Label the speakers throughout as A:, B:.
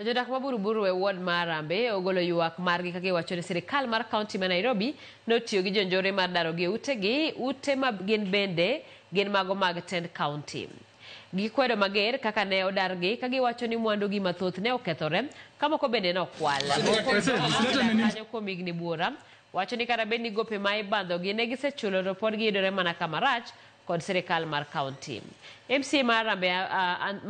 A: Jodak ma Buruburu e ward mar Harambee ogolo ywak margi ka giwacho ni sirikal mar kaunti ma Nairobi notiyo gi jonjore mar darogi e utegi, ute ma gin bende gin mago mag tend kaunti. Gikwedo mager kaka ne odargi ka giwacho ni mwandugi mathoth ne okethore ka moko bende ne okwal. Moko kanyo kuom higni buora wacho ni kata bed ni gope ma ibandhogi ne gisechulo to pod giyudore mana kama rach kod sirikal mar kaunti. MCA mar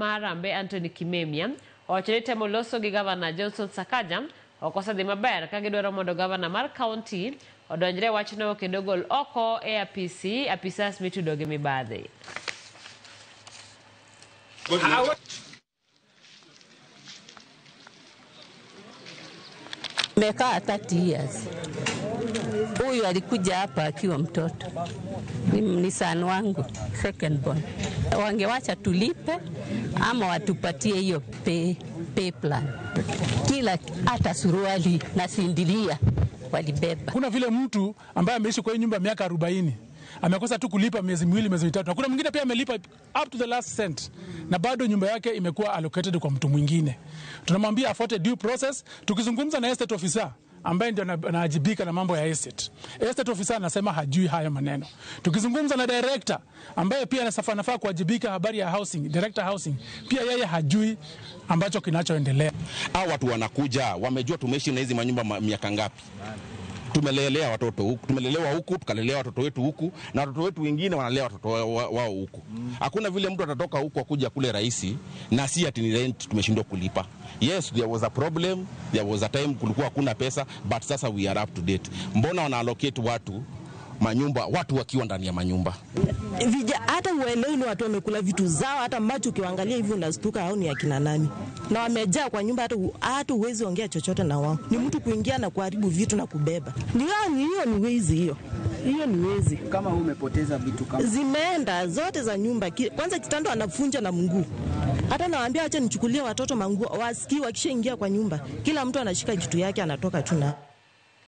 A: Harambee Anthony Kimemia owacho ni temo loso gi gavana Johnson Sakaja ok osedhi maber ka gidwaro mondo gavana mar kaunti odonjre wachno kendo gol oko e apisi apisas mitudo gi mibadhi.
B: Nimekaa 30 years. Huyu alikuja hapa akiwa mtoto. Ni son wangu, second born. Wangewacha tulipe ama watupatie hiyo pay plan. Kila hata suruali na sindiria walibeba.
C: Kuna vile mtu ambaye ameishi kwa nyumba miaka 40 amekosa tu kulipa miezi miwili, miezi mitatu. Na kuna mwingine pia amelipa up to the last cent na bado nyumba yake imekuwa allocated kwa mtu mwingine. Tunamwambia afuate due process. Tukizungumza na estate officer ambaye ndio anawajibika na mambo ya estate, estate officer anasema hajui haya maneno. Tukizungumza na director ambaye pia anafaa kuwajibika habari ya housing, director housing, pia yeye hajui ambacho kinachoendelea.
D: Hao watu wanakuja wamejua tumeishi na hizi manyumba miaka ngapi. Tumelelea watoto huku, tumelelewa huku, tukalelea watoto wetu huku, na watoto wetu wengine wanalea watoto wao huku. Hakuna vile mtu atatoka huku akuja kule rahisi na si ati ni rent tumeshindwa kulipa. Yes, there was a problem, there was a time kulikuwa hakuna pesa, but sasa we are up to date. Mbona wana allocate watu manyumba, watu wakiwa ndani ya manyumba?
E: Hata uelewi ni watu wamekula vitu zao, hata macho ukiangalia hivi unastuka au ni akina nani. Na wamejaa kwa nyumba, hata huwezi ongea chochote na wao. Ni mtu kuingia na kuharibu vitu na kubeba. Hiyo ni wezi hiyo. Hiyo ni wezi.
F: Kama wewe umepoteza vitu kama
E: zimeenda zote za nyumba. Kwanza kitanda anafunja na mguu. Hata nawaambia acha nichukulie watoto manguo, wasikii wakishaingia kwa nyumba. Kila mtu anashika kitu yake anatoka tu na.